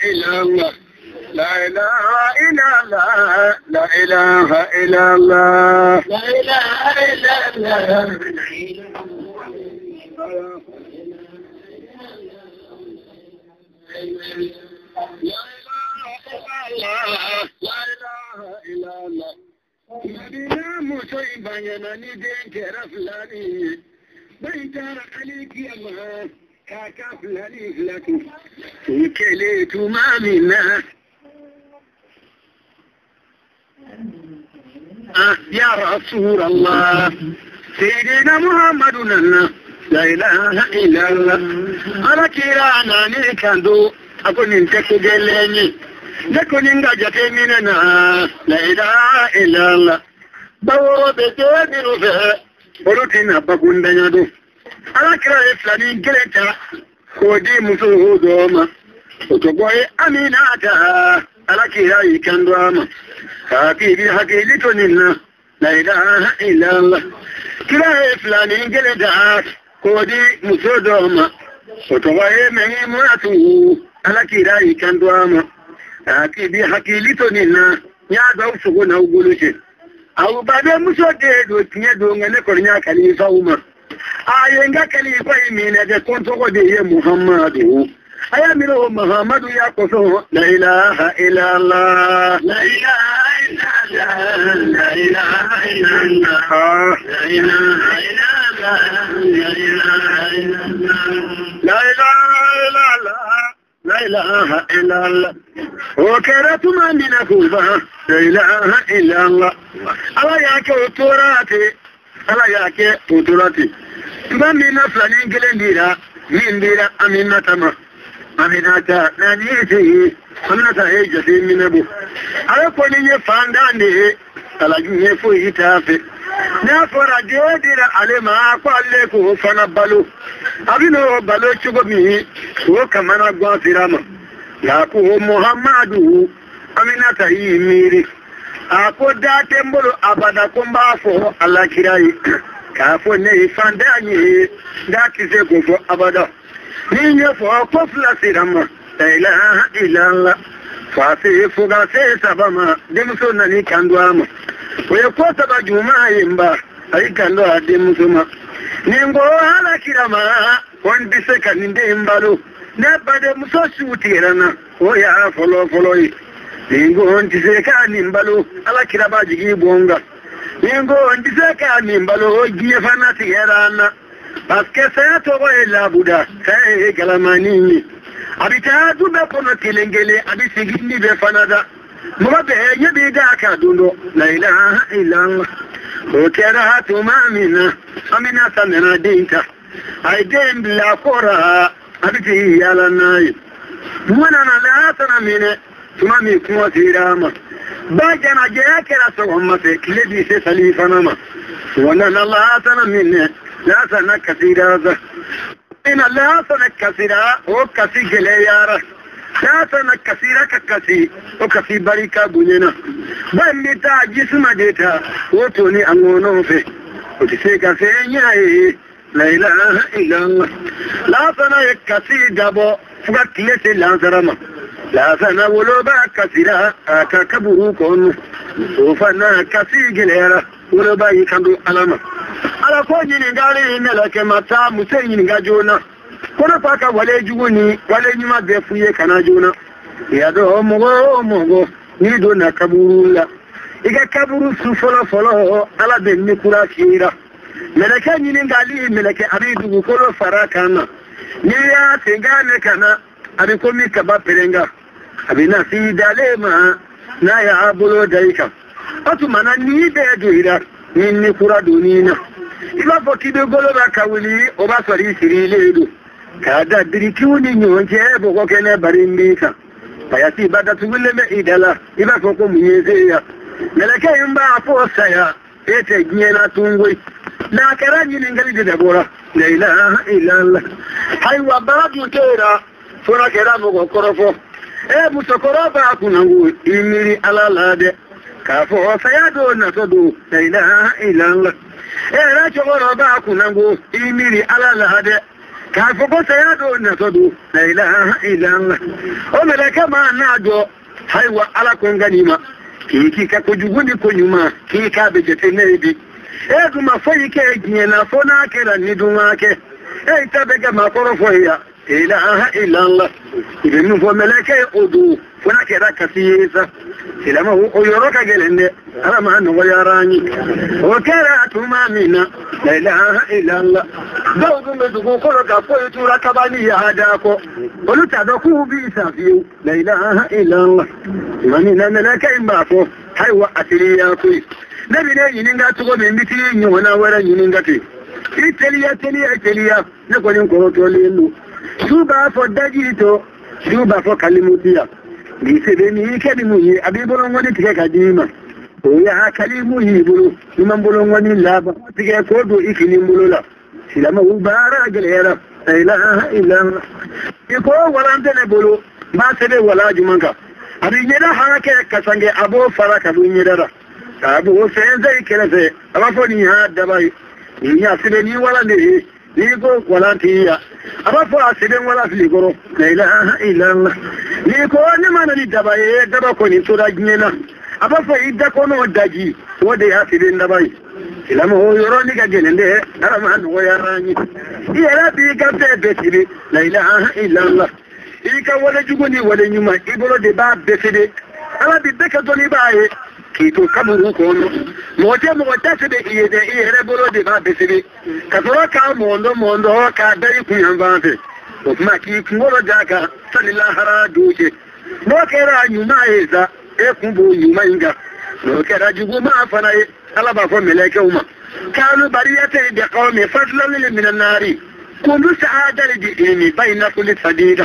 إلا الله لا إله إلا الله لا إله إلا الله لا إله إلا الله لا إله إلا الله مدينة مصيبة يناني دين كرفلاني بيتار عليك يا الله كاكا فلاني فلاتو كليت ما منا يا رسول الله سيدنا محمد لا إله إلا الله أنا كيرانا نيكاندو أكون انتكو جلني نكون انجا مننا لا إله إلا الله بورو بتوبيرو فيه ولوتنا بقول دنيا ala kira ye filanin kelen ta k'o di muso dɔ ma o tɔgɔ ye Aminata ala kira y'i kan don a ma k'a k'i bi hakili to nin na la ilaha illallah kira ye filanin kelen ta k'o di muso dɔ ma o tɔgɔ ye Mɛyimunatu ala kira y'i kan don a ma k'a k'i bi hakili to nin na n y'a dɔn aw sogo n'aw bolo cɛ aw badenmuso de don tiɲɛ don nka ne kɔni y'a kalifa aw ma. A ye n ka kalifa in minɛ dɛ ko n tɔgɔ de ye Muhamadu a y'a miiri o Muhamadu ya kosɔn la ilaha illallah la ilaha illallah la ilaha illallah la ilaha illallah la ilaha illallah la ilaha illallah o kɛra tuma min na k'o ban la ilaha illallah ala y'a kɛ o tora ten ala y'a kɛ o tora ten tuma min na filanin kelen dira min dira Aminata ma Aminata nani ye Aminata ye jate minɛ bɔ ale kɔni ye fantan de ye alaju ye foyi t'a fɛ n'a fɔra den dira ale ma ko ale k'o fana balo a bɛ n'o balo cogo min o kamana gan sera ma nka ko Muhamadu Aminata y'i miiri a ko da tɛ n bolo abada ko n b'a fɔ alakira ye k'a fɔ ne ye fantan ye da tɛ se k'o fɔ abada ni n ye fɔ ko fila sera ma la ilaha illallah f'a se fo ka se saba ma denmuso nan'i kan don a ma o ye ko saba juguman ye n ba a y'i kan don a denmuso ma ni n ko alakira ma ko n tɛ se ka nin den in balo ne badenmuso su tigɛra n na o y'a fɔlɔ fɔlɔ ye ni n ko n tɛ se ka nin balo alakira b'a jigi bɔ n kan ni n ko n tɛ se ka nin balo diɲɛ fana tigɛra n na parce que saya tɔgɔ ye labuda saya ye galamani ye a bɛ taa du bɛɛ kɔnɔ kelen kelen a bɛ segin ni bɛɛ fana da mɔgɔ bɛɛ ɲɛ b'i da kan don dɔ la ilaha illallah o kɛra tuma min na Aminata nana den ta a ye den bila kɔrɔ a bɛ t'i yaala n'a ye kuma nana lasana minɛ tuma min kuma sera a ma ba janajɛya kɛra sɔgɔma fɛ tile bi se sali fana ma wa nana lasana minɛ lasana kasira sa ina lasana kasira o kasi gɛlɛyara lasana kasira ka kasi o kasi barika bonyana ba in bɛ taa jisuma de ta o to ni a ŋɔnɔ fɛ o tɛ se ka fɛn ɲɛ ye la ilaha illallah lasana ye kasi dabɔ fo ka tile se lansara ma lasana woloba kasira a ka kaburu kɔnɔ o fana kasi gɛlɛyara woloba y'i kan don ala ma ala ko ɲininkali mɛlɛkɛ ma taa muso ɲininka joona ko ne fa ka wale jugu ni wale ɲuman bɛɛ f'u ye ka na joona i y'a dɔn mɔgɔ o mɔgɔ n'i donna kaburu la i ka kaburu su fɔlɔ fɔlɔ ala bɛ ni kura f'i la mɛlɛkɛ ɲininkali mɛlɛkɛ a bɛ dugukolo fara kan na n'i y'a senkan mɛn ka na a bɛ komi kaba pɛrɛnkan a bɛ na s'i dalen ma n'a y'a bolo da i kan o tuma na n'i bɛɛ don i la ni kura donn'i na i b'a fɔ k'i bɛ golo ba ka wuli o b'a sɔrɔ i sirilen don k'a da birikiw ni ɲɔgɔn cɛ bɔgɔ kɛnɛ bari n b'i kan payasi ba datugulen bɛ i da la i b'a fɔ ko mun ye se yan mɛlɛkɛ in b'a fɔ saya e tɛ diɲɛ na tun koyi n'a kɛra ɲininkali de dabɔra la ilaha illallah ayiwa baara dun tɛ yen na fo n'a kɛra mɔgɔ kɔrɔfɔ e musokɔrɔba b'a kunna ko i miiri ala la dɛ k'a fɔ saya don natɔ don la ilaha illallah e yɛrɛ cɛkɔrɔba b'a kunna ko i miiri ala la dɛ K'a fɔ ko saya dɔw natɔ don la ilaha illallah o mɛlɛkɛ maa n'a jɔ ayiwa ala ko n ka nin ma k'i k'i ka kojugu ni koɲuman k'i k'a bɛ jate ne ye bi e dun ma foyi kɛ diɲɛ na fo n'a kɛra ni dun ma kɛ e ta bɛ kɛ maakɔrɔ fɔ ye yan ilaha illallah i bɛ min fɔ mɛlɛkɛ ye o don fo n'a kɛra kasi ye sa silamɛw o yɔrɔ ka gɛlɛn dɛ ala ma nɔgɔyara an ye o kɛra tuma min na la ilaha illallah dɔw dun bɛ dugukolo kan foyi tura kabani yada kɔ olu t'a dɔn k'u b'i sa fiyewu la ilaha illallah tuma min na mɛlɛkɛ in b'a fɔ ayiwa a teliya koyi ne bɛ ne ɲininka cogo min n bɛ t'i ɲɔgɔnna wɛrɛ ɲininka ten i teliya teliya teliya ne kɔni kɔrɔtɔlen don su b'a fɔ daji to su b'a fɔ kalimutiya n'i sɛbɛn n'i kɛ ni mun ye a b'i bolonkɔni tigɛ ka d'i ma o y'a kalimu y'i bolo i ma bolonkɔni laban tigɛ k'o don i kinin bolo la silamɛw baara gɛlɛyara la ilaha illallah i ko walan tɛ ne bolo n b'a sɛbɛn wala jumɛn kan a b'i ɲɛda hakɛ kasange a b'o fara ka bɔ i ɲɛda la k'a b'o fɛnsɛn i kɛrɛfɛ a b'a fɔ nin y'a daba ye nin y'a sɛbɛn ni walan de ye n'i ko walan t'i ya a b'a fɔ a sɛbɛn wala fili kɔrɔ la ilaha illallah n'i ko ne ma na ni daba ye daba kɔni tora diɲɛ na a b'a fɔ i da kɔnɔ daji o de y'a sɛbɛn daba ye silamɛ o yɔrɔnin ka gɛlɛn dɛ ala ma nɔgɔyara an ye i yɛrɛ b'i ka fɛn bɛɛ sɛbɛn la ilaha illallah i ka wale jugu ni wale ɲuman i bolo de b'a bɛɛ sɛbɛn ala bi bɛɛ kɛ dɔnnibaa ye k'i to kaburu kɔnɔ mɔgɔ tɛ mɔgɔ tɛ sɛbɛn i ye dɛ i yɛrɛ bolo de b'a bɛɛ sɛbɛn ka sɔrɔ k'a mɔndɔ mɔndɔ k'a da i kun yan fan fɛ o tuma k'i kunkolo d'a kan sani lahara don cɛ n'o kɛra ɲuman ye sa e kun b'o ɲuman in kan n'o kɛra juguman fana ye ala b'a fɔ mɛlɛkɛw ma k'alu bariyatɛ bi qawmi fadlan min an-nari kundu sa'adali bi ilmi bayna kulli sadida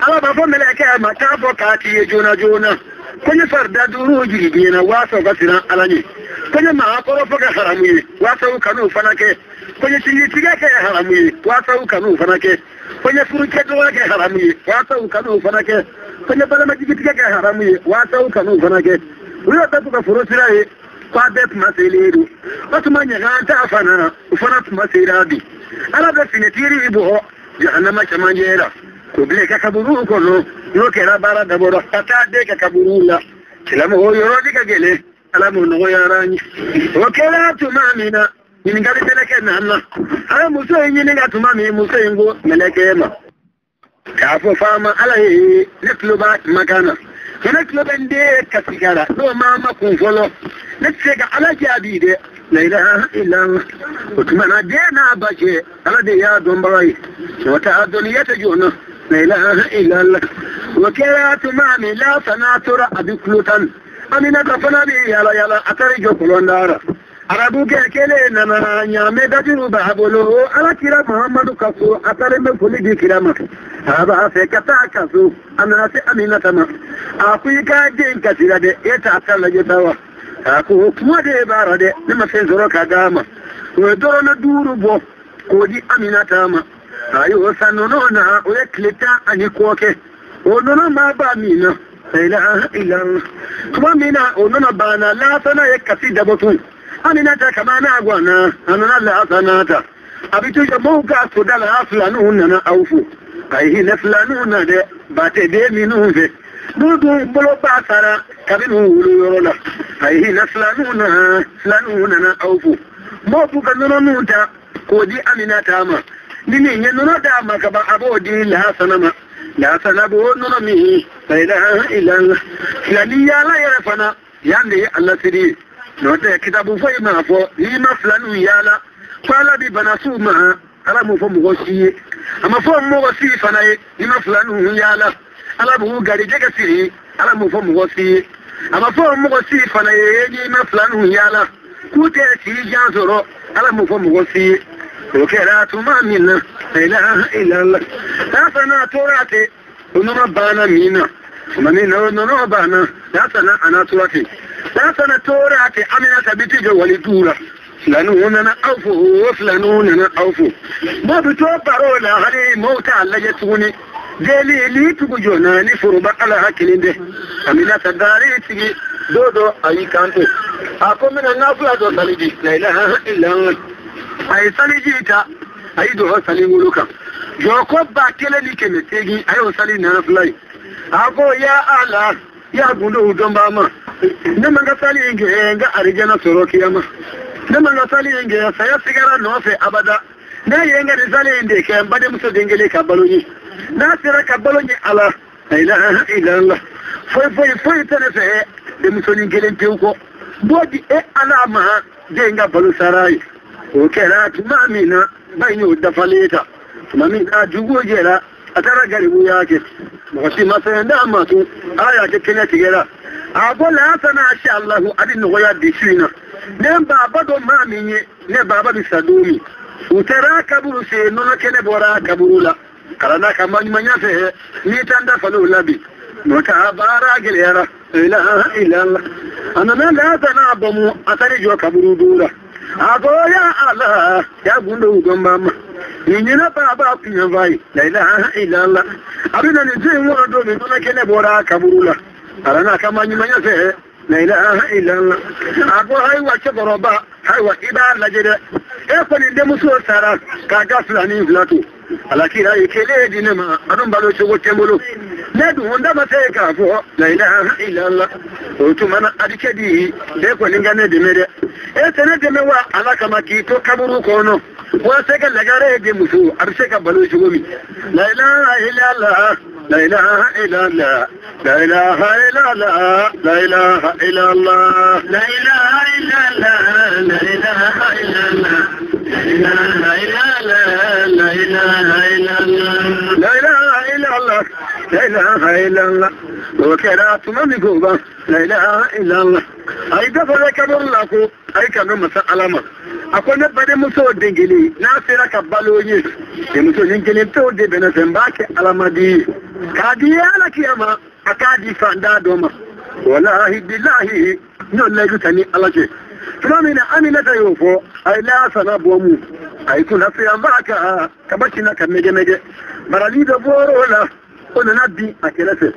ala b'a fɔ mɛlɛkɛ ma k'a fɔ k'a t'i ye joona joona ko n ye farida duuru jigin diɲɛ na waasa u ka siran ala ɲɛ ko n ye maa kɔrɔfɔ kɛ haramu ye waasa u kan'o fana kɛ ko n ye sinjitigɛ kɛ haramu ye waasa u kan'o fana kɛ ko n ye furucɛ dɔgɔya kɛ haramu ye waasa u kan'o fana kɛ ko n ye balemajigitigɛ kɛ haramu ye waasa u kan'o fana kɛ u y'o bɛɛ k'u ka foro sira ye k'a bɛɛ kuma selen don o tuma ɲagan t'a fana o fana kuma sera bi ala bɛ finitiri bɔ jahanama camancɛ la k'o bila i ka kaburu kɔnɔ n'o kɛra baara dabɔra ka taa den ka kaburu la silamɛ o yɔrɔ ka gɛlɛn ala m'o nɔgɔyara an ye o kɛra tuma min na ɲininkali mɛlɛkɛ nana a ye muso in ɲininka tuma min muso in ko mɛlɛkɛ ma k'a fɔ faama ala ye ne tulo b'a kumakan na ko ne tulo bɛ n den kasika la n'o ma ma kun fɔlɔ ne tɛ se ka ala jaabi dɛ la ilaha illallah o tuma na den n'a ba cɛ ala de y'a dɔnbaga ye o t'a dɔnniya tɛ joona la ilaha illallah o kɛra tuma min lasana tora a bɛ kulo tan Aminata fana bɛ yala yala a taara jɔ kɔlɔnda la arabukɛ kelen nana ɲaamɛ dajuru b'a bolo ala kira Muhamadu ka so a taara bɛ foli di kira ma a b'a fɛ ka taa ka so a nana se Aminata ma a ko i ka den kasira dɛ e t'a ta lajɛ sa wa a ko kuma de b'a la dɛ ne ma fɛn sɔrɔ ka d'a ma o ye dɔrɔmɛ 5 bɔ k'o di Aminata ma a y'o san nɔnɔ na o ye tile 10 ni kɔ kɛ o nɔnɔ ma ban min na la ilaha illallah tuma min na o nɔnɔ banna lasana ye kasi dabɔ tun Aminata kama n'a gwanna a nana lasana ta a bɛ to jɔ mɔgɔw ka soda la filaninw nana aw fo a ye hinɛ filaninw na dɛ ba tɛ den minnu fɛ n'u dun bolo ba sara kabini u wolo yɔrɔ la a ye hinɛ filaninw na filaninw nana aw fo mɔgɔw b'u ka nɔnɔninw ta k'o di Aminata ma ni min ye nɔnɔ d'a ma ka ban a b'o di lasana ma lasana b'o nɔnɔ min la ilaha illallah filani yaala yɛrɛ fana yan de ye alasiri ye n'o tɛ kitabu foyi m'a fɔ n'i ma filaninw yaala ko ala bi bana s'u ma ala m'o fɔ mɔgɔ si ye a ma fɔ mɔgɔ si fana ye n'i ma filaninw yaala ala b'u garijɛgɛ siri ala m'o fɔ mɔgɔ si ye a ma fɔ mɔgɔ si fana ye n'i ma filaninw yaala k'u tɛ si jan sɔrɔ ala m'o fɔ mɔgɔ si ye o kɛra tuma min na la ilaha illallah lasana tora ten o nɔnɔ banna min na tuma min na o nɔnɔ banna lasana a na tora ten lasana tora ten Aminata bi t'i jɔ wali du la filaninw nana aw fo filaninw nana aw fo mɔɔ bi to baro la hali mɔɔw t'a lajɛ tuguni deli li tugu joona ni foroba ala hakili dɛ Aminata daari sigi don dɔ a y'i kanto a ko n bɛna nafila dɔ sali di la ilaha illallah a ye saliji ta a y'i don sali wolo kan Jɔkɔ 1800 a y'o sali nana fila ye. A ko ya Ala, ya gundo dɔnbaa ma, ne man ka sali in kɛ n ka arijana sɔrɔ kiyama. Ne man ka sali in kɛ saya sigara nɔfɛ abada. Ne ye n ka nin sali in de kɛ n badenmuso den kelen ka balo ɲi. N'a sera ka balo ɲi Ala, la ilaha illallah. Foyi foyi foyi tɛ ne fɛ denmusonin kelen pewu kɔ. B'o di e Ala ma den ka balo sara ye. O kɛra tuma min na ba in y'o dafalen ta. Tuma min na dugu jɛra, a taara garibuya kɛ. Mɔgɔ si ma fɛn d'a ma tun. Ala y'a kɛ kɛnɛ tigɛra. A ko lasana sha Allahu a bɛ nɔgɔya bi su in na. Ne baba dɔ maa min ye, ne baba bɛ sa don min. U taara kaburu sen, nɔnɔ kɛnɛ bɔra kaburu la. Kalan ka ma ɲumanya fɛ, n'i t'an dafalen o la bi. N'o tɛ a baara gɛlɛyara. La ilaha illallah. A nana lasana bɔmu, a taara jɔ kaburu don la. A ko ya Ala, ya gundo dɔnbaa ma. Nin ɲinɛ baba kunyanfa ye. La ilaha illallah. A bɛ na nin so in kɔnɔ don min, nɔnɔ kɛnɛ bɔra kaburu la. Ala n'a ka ma ɲumanya fɛ. La ilaha illallah. A ko ayiwa cɛkɔrɔba, ayiwa i b'a lajɛ dɛ. E kɔni denmuso sara k'a ka filanin fila to. Ala kira ye kelen di ne ma, a dun balo cogo tɛ n bolo. Ne dun da ma se k'a fɔ la ilaha illallah. O tuma na a bɛ kɛ di, e kɔni ka ne dɛmɛ dɛ. E tɛ ne dɛmɛ wa Ala kama k'i to kaburu kɔnɔ. Walasa ka lagare denmuso a bɛ se ka balo cogo min. La ilaha illallah. La ilaha illallah. La ilaha illallah. La ilaha illallah. La ilaha illallah. La ilaha illallah. La ilaha illallah. La ilaha illallah. La ilaha illallah. La ilaha illallah. O kɛra tuma min ko ban. La ilaha illallah. A yi dafalen kaburu la ko a yi kanu masa Ala ma. A ko ne badenmuso den kelen n'a sera ka balo ye, denmuso nin kelen pewu de bɛ ne fɛ, n b'a kɛ alamadi ye. K'a di Ala kiyama, a k'a di fantan dɔ ma. Walahi bilahi, n y'o layidu ta ni Ala cɛ. Tuma min na Aminata y'o fɔ, a ye lasana bɔ mu. A ye kunnafiya b'a kan, kaba sinna ka mɛgɛmɛgɛ. Barali dɔ bɔr'o la, o nana bin a kɛrɛfɛ.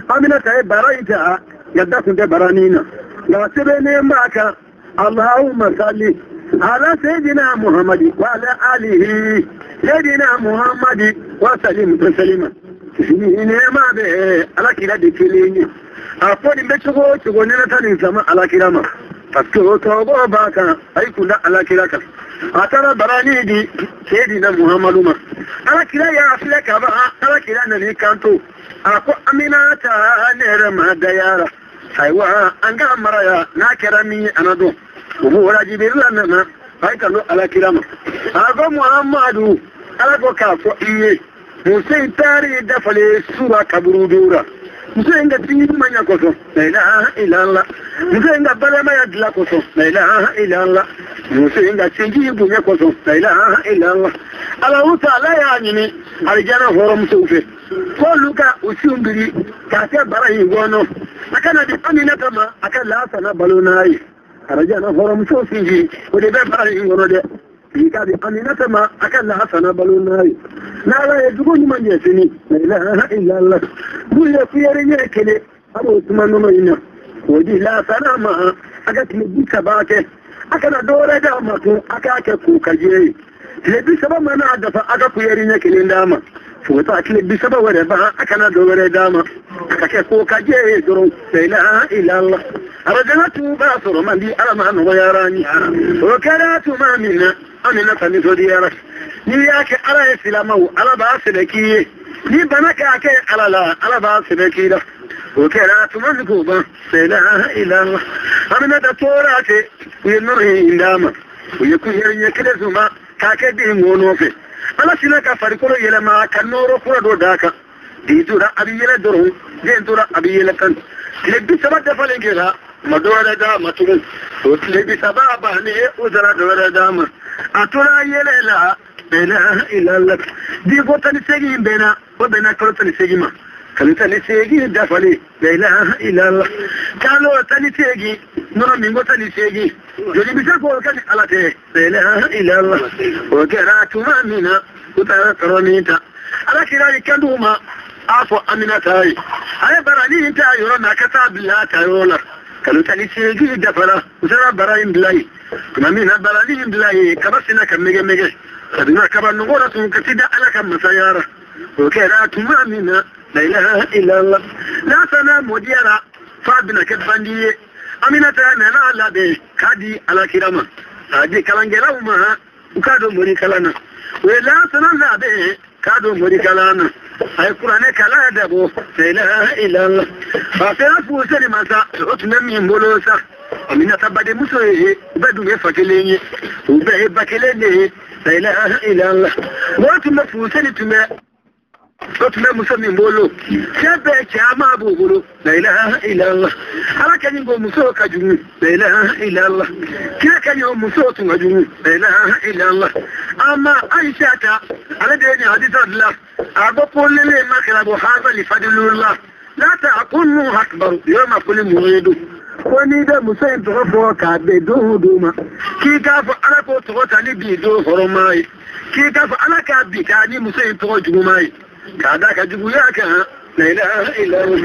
Aminata ye bara in ta, nka da tun tɛ baranin na. Nka sɛbɛnnen b'a kan, Allahumma salli ala sayyidina Muhammadi wa ala alihi sayyidina Muhammadi wa sallim taslima. Ni nɛɛma bɛ Ala kira de kelen ye. A ko nin bɛ cogo o cogo, ne taa nin sama Ala kira ma. Parce que o tɔgɔ b'a kan, a y'i kunda Ala kira kan. A taara barani di sayyidina Muhammadu ma. Ala kira y'a filɛ ka ban, Ala kira nan'i kanto. A ko Aminata, ne yɛrɛ ma dayara. Ayiwa an ka maraya n'a kɛra min ye a na dɔn. O bɔra Jibirila nana, a ye kanu Ala kira ma. A ko Muhammadu, Ala ko k'a fɔ i ye. Muso in taari dafalen sura kaburu dora. Muso in ka tigi ɲumanya kosɔn. La ilaha illallah. Muso in ka balimaya dilan kosɔn. La ilaha illallah. Muso in ka sinji bonya kosɔn. La ilaha illallah. Alahu taala y'a ɲini arijana hɔrɔnmusow fɛ. K'olu ka u sinw biri k'a kɛ bara in kɔnɔ. A kana di Aminata ma, a ka lasana balo n'a ye. Arijana hɔrɔnmuso sinji, o de bɛ bara in kɔnɔ dɛ. I ka di Aminata ma, a ka lasana balo n'a ye. N'Ala ye dugu ɲuman jɛ sini, la ilaha illallah. N'u ye kuyɛri ɲɛ kelen, a b'o suma nɔnɔ in na. K'o di lasana ma, a ka tile 30 kɛ. A kana dɔ wɛrɛ d'a ma tun, a k'a kɛ k'o ka jɛ ye. Tile 30 mana dafa, a ka kuyɛri ɲɛ kelen d'a ma. Fo ka taa tile 30 wɛrɛ ban, a kana dɔ wɛrɛ d'a ma. A ka kɛ k'o ka jɛ ye dɔrɔn. La ilaha illallah. Arajana tuba sɔrɔ man di, Ala ma nɔgɔyara an ye. O kɛra tuma min na, Aminata nisɔndiyara. N'i y'a kɛ Ala ye silamɛw, Ala b'a sɛbɛ k'i ye. Ni bana k'a kɛ Ala la, Ala b'a sɛbɛ k'i la. O kɛra tuma min k'o ban. La ilaha illallah. Aminata tora ten, u ye nɔnɔ in d'a ma. U ye kuyɛri ɲɛ kelen suma k'a kɛ den ŋɔnɔ fɛ. Ala sinna ka farikolo yɛlɛma ka nɔɔrɔ kura dɔ d'a kan. Den tora a bɛ yɛlɛ dɔrɔn, den tora a bɛ yɛlɛ kan. Tile 30 dafalen kɛra, ma dɔ wɛrɛ d'a ma tugun. O tile 30 bannen, u taara dɔ wɛrɛ d'a ma. A tora yɛlɛ la, la ilaha illallah. Diko 18 bɛnna, o bɛnna kalo 18 ma. Kalo 18 dafalen, la ilaha illallah. Kalo 18, nɔnɔ minko 18. Joli bɛ se k'o kɛ ni Ala tɛ, la ilaha illallah. O kɛra tuma min na, u taara tɔrɔ ta. Ala kira y'i kanto u ma, a fɔ Aminata ye. A ye barani ta yɔrɔ min, a ka taa bila a ta yɔrɔ la. Kalo 18 dafara, u taara bara in bila yen. Tuma min na barani in bila yen, kaba sinna ka mɛgɛmɛgɛ. A donna kaba nɔgɔ la tun ka ti da Ala ka masaya la. O kɛra tuma min na, la ilaha illallah, Lasana mɔdiyara f'a bɛna kɛ bandi ye. Aminata nana labɛn k'a di Alakira ma, k'a di kalankɛlaw ma, u k'a don morikalan na. O ye Lasana labɛn k'a don morikalan na. A ye kuranɛ kalan dabɔ, la ilaha illallah. A sera Fuseni ma sa, o tun bɛ min bolo sa, Aminata badenmuso ye, u bɛɛ dun ye fa kelen ye, u bɛɛ ye ba kelen de ye, la ilaha illallah. O tun bɛ Fuseni tun bɛ, o tun bɛ muso min bolo, cɛ bɛɛ caman b'o bolo, la ilaha illallah. Ala ka ɲi ko muso ka jugu, la ilaha illallah. Kira ka ɲi o muso tun ka jugu, la ilaha illallah. Amma Aisha ta, ale de ye nin hadisa dilan. A ko ko lele ma kɛra bɔ haza li fadilullah la ta'kunu akbar yɔrɔ ma kuli muridu. Ko n'i bɛ muso in tɔgɔ fɔ k'a bɛn don o don ma, k'i k'a fɔ Ala k'o tɔgɔ ta ni bi don hɔrɔnma ye, k'i k'a fɔ Ala k'a bi ta ni muso in tɔgɔ juguman ye, k'a da ka juguya kan, la ilaha illallah.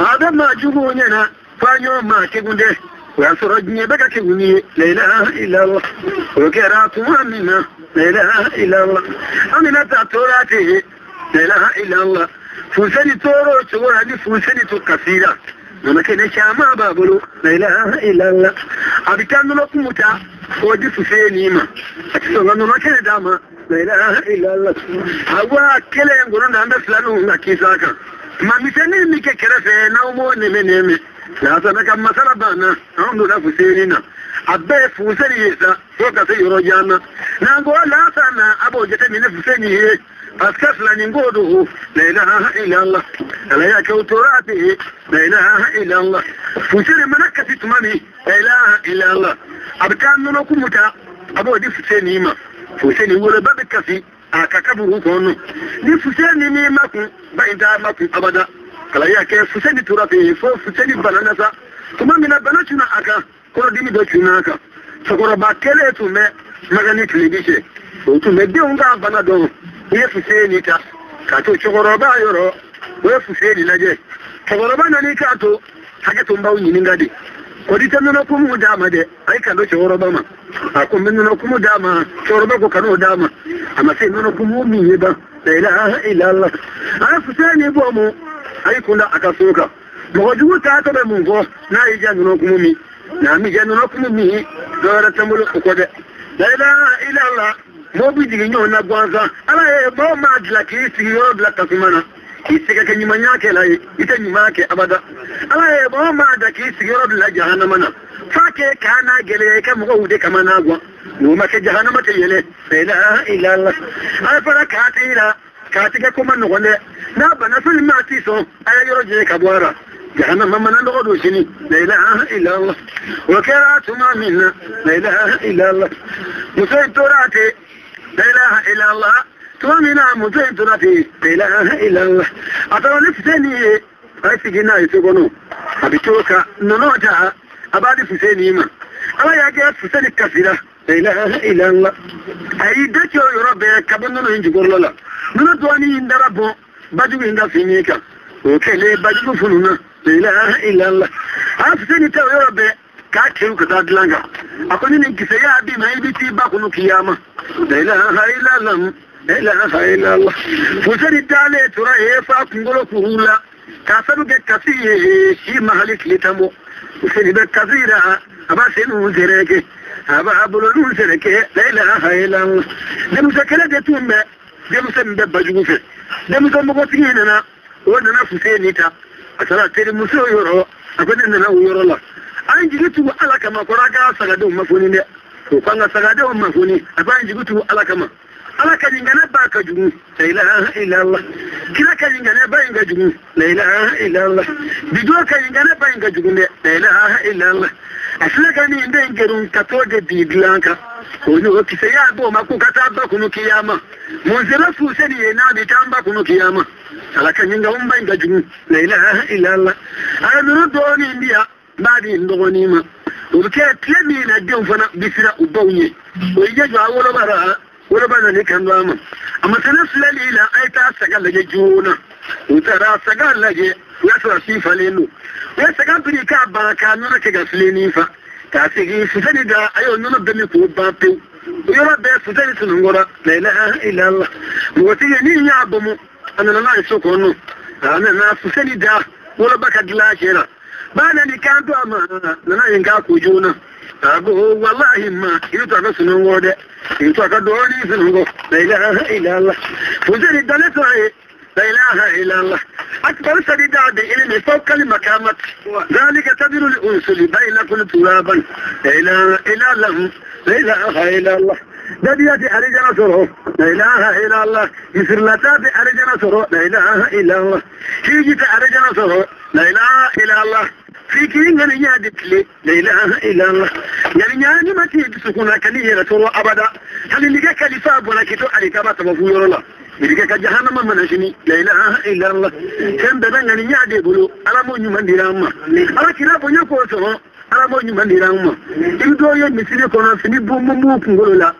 A bɛ maa juguw ɲɛna f'a ɲɔgɔn maa kegun dɛ, o y'a sɔrɔ diɲɛ bɛ ka kegun ni ye, la ilaha illallah. O kɛra tuma min na, la ilaha illallah, Aminata tora ten, la ilaha illallah. Fuseni tɔɔrɔ o cogo la ni Fuseni to kasira, nɔnɔ kɛnɛ caman b'a bolo, la ilaha illallah. A bɛ taa nɔnɔ kumu ta k'o di Fuseni ma, a tɛ sɔn ka nɔnɔ kɛnɛ d'a ma, la ilaha illallah. A wa kelen kɔnɔ na an bɛ filaninw ka kisa kan. Maa misɛnnin min kɛ kɛrɛfɛ n'aw m'o nɛmɛ nɛmɛ, Lasana ka masala banna, anw donna Fuseni na. A bɛɛ ye Fuseni ye sa fo ka se yɔrɔ jan na. N'an ko Lasana, a b'o jateminɛ Fuseni ye, parce que filanin ko don, la ilaha illallah. Ala y'a kɛ o tora ten, la ilaha illallah. Fuseni mana kasi tuma min, la ilaha illallah, a bɛ taa nɔnɔ kumu ta, a b'o di Fuseni ma. Fuseni woloba bɛ kasi a ka kaburu kɔnɔ. Ni Fuseni m'i makun, ba in t'a makun abada. Ala y'a kɛ Fuseni tora ten fo Fuseni banana sa. Tuma min na bana cunna a kan, kɔnɔdimi dɔ cunna a kan. Cɛkɔrɔba kelen tun bɛ Magani tilebi cɛ, o tun bɛ denw ka bana dɔn. U ye Fuseni ta ka to cɛkɔrɔba yɔrɔ, o ye Fuseni lajɛ. Cɛkɔrɔba nan'i kan to, hakɛ to n b'aw ɲininka de, kɔdi tɛ nɔnɔ kumu d'a ma dɛ, a ye kan to cɛkɔrɔba ma. A ko n bɛ nɔnɔ kumu d'a ma, cɛkɔrɔba ko kan'o d'a ma, a ma se nɔnɔ kumu min ye ban, la ilaha illallah. A ye Fuseni bɔ mu, a y'i kunda a ka so kan. Mɔgɔ jugu taatɔ bɛ mun fɔ n'a y'i ja nɔnɔ kumu min, n'a m'i ja nɔnɔ kumu min, dɔ wɛrɛ tɛ n bolo o kɔ dɛ, la ilaha illallah. Mɔgɔw bɛ jigin ɲɔgɔn na gansan. Ala ye mɔgɔ maa dilan k'i sigiyɔrɔ bila tasuma na, k'i se ka kɛ ɲumanya kɛla ye, i tɛ ɲuman kɛ abada. Ala ye mɔgɔ maa da k'i sigiyɔrɔ bila jahanama na, f'a kɛ k'a n'a gɛlɛya i ka mɔgɔw de kama n'a gan. N'o ma kɛ jahanama tɛ yɛlɛ, la ilaha illallah. A fɔra k'a t'i la, k'a tigɛ ko ma nɔgɔn dɛ. N'a bana fɛn maa t'i sɔn, a y'a yɔrɔ jɛ ka bɔ a la. Jahanama mana nɔgɔ don sini, la ilaha illallah. O kɛra tuma min na, la ilaha illallah, muso in tora ten, la ilaha illallah. Tuma min na muso in tora ten, la ilaha illallah, a taara ni Fuseni ye, a ye sigi n'a ye so kɔnɔ. A bɛ to ka nɔnɔ ta, a b'a di Fuseni ma. Ala y'a kɛ Fuseni kasira, la ilaha illallah. A y'i da cɛ o yɔrɔ bɛɛ ka bɔ nɔnɔ in jukɔrɔla la. Nɔnɔ dɔɔnin in dara bɔn bajugu in ka fini kan, o kɛlen bajugu fununa, la ilaha illallah. A ye Fuseni ta o yɔrɔ bɛɛ k'a tewu ka taa dilan kan. A ko ni nin kisɛ y'a d'i ma, i bɛ t'i ba kɔnɔ kiyama, la ilaha illallah, la ilaha illallah. Fuseni taalen tora yen f'a kunkolo kuru la, k'a sabu kɛ kasi ye, si ma hali tile tan bɔ. Fuseni bɛ kasi la, a b'a sen ninnu sɛrɛkɛ, a b'a bolo ninnu sɛrɛkɛ, la ilaha illallah. Denmuso kelen de tun bɛ, denmuso min bɛ bajugu fɛ. Denmuso npogotigi nana, o nana Fuseni ta, a taara terimuso yɔrɔ, a ko ne nana o yɔrɔ la. An jigi tugu Ala kama, kɔrɔ ka sagadenw ma foni dɛ, o ko an ka sagadenw ma foni. A ko an jigi tugu Ala kama, Ala ka ɲininka ba ka jugu, la ilaha illallah. Kira ka ɲininka ba in ka jugu, la ilaha illallah. Bido ka ɲininka ba in ka jugu dɛ, la ilaha illallah. A filɛ ka nin den gɛrun ka t'o de bi dilan kan, o ni o kisɛ y'a b'o ma k'u ka taa ba kɔnɔ kiyama. Mun sera Fuseni ye n'a bɛ taa ba kɔnɔ kiyama? Ala ka ɲininka ba in ka jugu, la ilaha illallah. A ye ninnu dɔɔnin di yan, n b'a di n dɔgɔnin ma. O bɛ kɛ tile min na denw fana bɛ siran u baw ɲɛ. O y'i jɔ a woloba la, woloba nana kan don a ma. A ma sɛnɛ filɛli la, a ye taa saga lajɛ joona. U taara saga lajɛ, u y'a sɔrɔ a si falen don. U ye saga biri k'a ban k'a nɔnɔ kɛ ka filennin fa, k'a segin Fuseni da, a y'o nɔnɔ bɛɛ min k'o ban pewu. Yɔrɔ bɛɛ Fuseni sununkɔrɔ. La ilaha illallah. Npogotigi ni y'a bɔmu a nana n'a ye so kɔnɔ. A nana Fuseni da woloba ka dilan cɛ la. Ba nani kan to a ma nana yen k'a ko joona. A ko walahi ma i bɛ to a ka sununkɔrɔ dɛ. I bɛ to a ka dɔɔnin sununkɔ. La ilaha illallah. Fuseni dalen to a ye. لا إله إلا الله. أكبر سديدا بعلم فوق المكامات. ذلك تدر الأنسل بين كل ترابا. لا إله إلا الله. لا إله إلا الله. دبيات أرجنا سره. لا إله إلا الله. يسرلتات أرجنا سره. لا إله إلا الله. هيجت أرجنا سره. لا إله إلا الله. في كين يادك لا إله إلا الله. يعني ما تيجي سكونا كليه سره أبدا. هل اللي كلفة ولا كتو عليك ما تبغى الله. Mirike ka jahannama mana sini la ilaha illa Allah. Fɛn bɛɛ bɛ ŋani ɲa de bolo ala m'o ɲuman dira an ma. Ala kira bonya k'o sɔrɔ ala m'o ɲuman dira an ma. I bɛ dɔw ye misiri kɔnɔ fini bon b'u kunkolo la.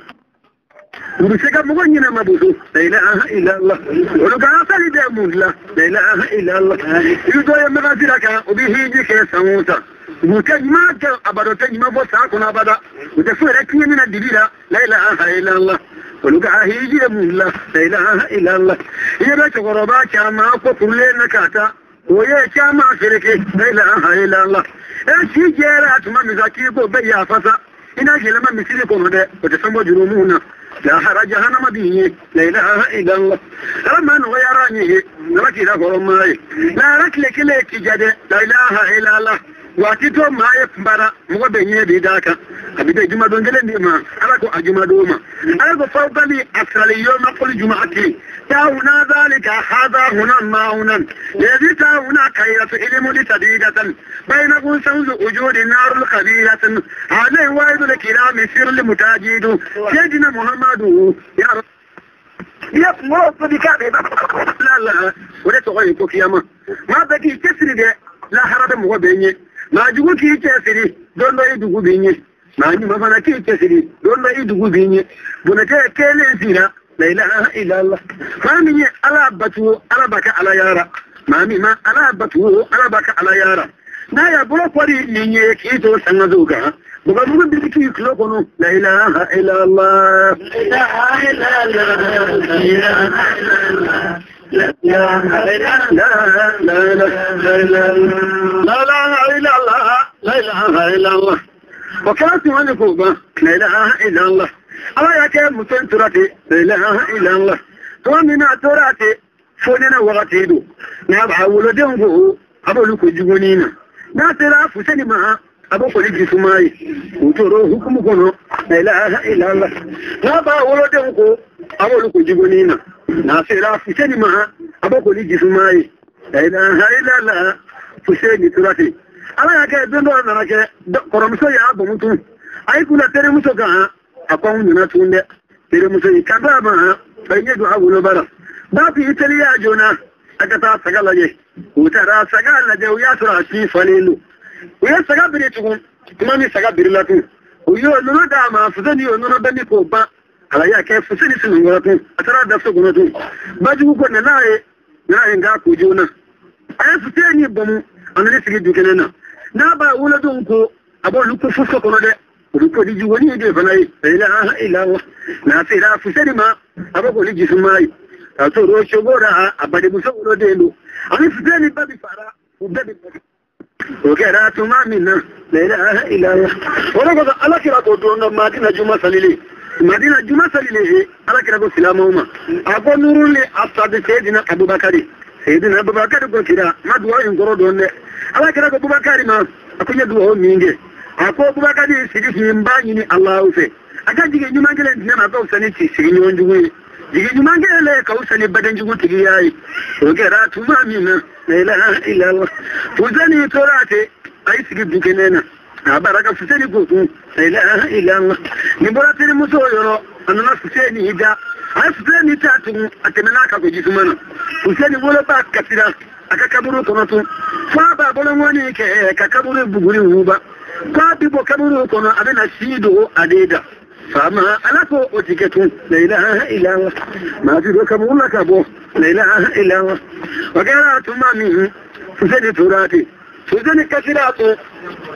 U bɛ se ka mɔgɔ ɲɛnama boso la ilaha illa Allah. Olu ka asali bɛ mun dilan la ilaha illa Allah. I bɛ dɔw ye magasira kan u bɛ hiji kɛ san o san. U tɛ ɲuman kɛ abada u tɛ ɲuman fɔ san kɔnɔ abada. U tɛ foyi yɛrɛ tiɲɛni na dibi la la ilaha illa Allah. Olu ka hiji ye mun la la ilaha illallah. I bɛ cɛkɔrɔba caman ko kurulen na ka taa o ye caman fereke la ilaha illallah. E si jɛra tuma min sa k'i ko bɛɛ yafa sa i n'a yɛlɛma misiri kɔnɔ dɛ o tɛ fɛn bɔ jurumu na. Lahara jahannama b'i ye la ilaha illallah. Ala ma nɔgɔyara an ye ala k'i lakɔrɔ maa ye. Lahara tile kelen k'i ja dɛ la ilaha illallah. Waati to maa ye kunbara mɔgɔ bɛ ɲɛ b'i d'a kan. A bɛ bɛn jumadon kelen de ma ala ko a jumadon ma. Ala ko fawqali asrali yawma qul jum'ati ta'una dhalika hadha huna ma'unan ladhi ta'una khayratu ilmu li sadidatan bainakum sawzu ujudi narul khabiratan alayhi wa'idul kirami sirr mutajidu sayyidina muhammadu ya ya kunkolo bi ka la la o de tɔgɔ ye ko kiyama. Maa bɛɛ k'i cɛsiri dɛ lahara bɛ mɔgɔ bɛɛ ɲɛ. Maa jugu k'i cɛsiri don dɔ i dugu b'i ɲɛ. Maa ɲuman fana k'i cɛsiri don dɔ i dugu b'i ɲɛ. Bonɛkɛ kelen sira la ilaha illallah. Maa min ye ala batu ala b'a kɛ ala yara. Maa min ma ala batu ala b'a kɛ ala yara. N'a y'a bolo kɔri nin ye k'i to sangaso kan. Mɔgɔ mugu bi k'i tulo kɔnɔ la ilaha illallah. La ilaha illallah. La ilaha illallah. La ilaha illallah. La ilaha illallah. O kɛra tuma ni k'o ban la ilaha illallah. Ala y'a kɛ muso in tora ten la ilaha illallah. Tuma min na a tora ten fo nɛnɛ wagati don. N'a b'a wolodenw ko a b'olu ko jugunin na. N'a sera Fuseni ma a b'o koli jisuma ye. U tora o hukumu kɔnɔ la ilaha illallah. N'a b'a wolodenw ko a b'olu ko jugunin na. N'a sera Fuseni ma a b'o koli jisuma ye. La ilaha illallah. Fuseni tora ten. Ala y'a kɛ don dɔ nana kɛ kɔrɔmuso y'a bɔn tun. A y'i kunna terimuso kan a ko anw nana tun dɛ. Terimuso y'i kanto a ma a ye ɲɛ don a woloba la. Ba k'i teliya joona a ka taa saga lajɛ. U taara saga lajɛ u y'a sɔrɔ a si falen don. U ye saga biri tugun tuma min saga birila tun. U y'o nɔnɔ d'a ma Fuseni y'o nɔnɔ bɛɛ min k'o ban. Ala y'a kɛ Fuseni sununkɔrɔ tun. A taara da so kɔnɔ tun. Bajugu ko nana ye nana ye n k'a ko joona. A ye Fuseni bɔmu a nana sigi du kɛnɛ na. N'a b'a wolodenw ko a b'olu ko fo so kɔnɔ dɛ. O bɛ ko ni juguni de fana ye. La ilaha illallah. N'a sera Fuseni ma a b'o ko ni jisuma ye. K'a sɔrɔ o cogo la a badenmuso woloden don. Ani Fuseni ba bi fara u bɛɛ bi bɔ. O kɛra tuma min na la ilaha illallah. O de kosɔn ala kira ko don dɔ Madina juma salili. Madina juma salili ala kira ko silamɛw ma. A ko nurun li asabi Seydina Abubakari. Seydina Abubakari ko kira ma duwawu in kɔrɔ dɔn dɛ. Ala kira ko Bubakari ma a ko n ye duwawu min kɛ. A ko Bubakari sigi k'i n b'a ɲini Alahu fɛ. A ka jigin ɲuman kelen di ne ma a ka fisa ni sigiɲɔgɔn jugu ye. Jigin ɲuman kelen ka fisa ni badenjugu tigiya ye. O kɛra tuma min na la ilaha illallah. Fuseni tora ten a y'i sigi du kɛnɛ na. A bara ka Fuseni ko kun la ilaha illallah. Nin bɔra terimuso yɔrɔ a nana Fuseni da. A ye Fuseni ta tugun a tɛmɛna a kan ko jisuma na. Fuseni woloba kasira a ka kaburu kɔnɔ tun. F'a b'a boloŋɔni kɛ ka kaburu buguri wuguba. K'a bi bɔ kaburu kɔnɔ a bɛna si dogo a den da. Faama ala ko o ti kɛ tun la ilaha illallah. Maa ti don kaburu la ka bɔ la ilaha illallah. O kɛra tuma min Fuseni tora ten. Fuseni kasira tun